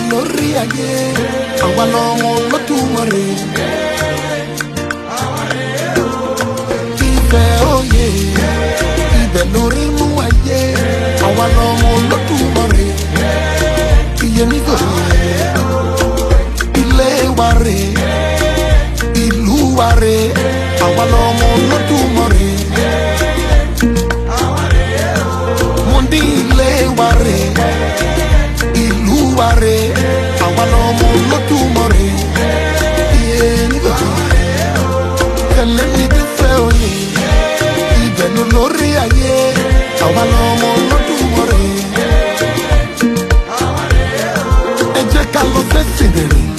lórí ayé, àwa lọmọ Olódùmarè. Ifẹ̀ òye, ibẹ̀ lórí mú ayé, àwa lọmọ Olódùmarè. Iye nígòrè, ilé wa rè, ìlú wa rè, àwa lọmọ Olódùmarè. Mo ní ilé wa rè, ìlú wa rè, àwa lọmọ Olódùmarè. Iye nígòrè, tẹ̀lé mi dé fẹ́ òye, ibẹ̀ ló lórí ayé, àwa lọmọ Olódùmarè. Ẹ jẹ́ ká lọ sẹ́sìn bẹ̀rẹ̀.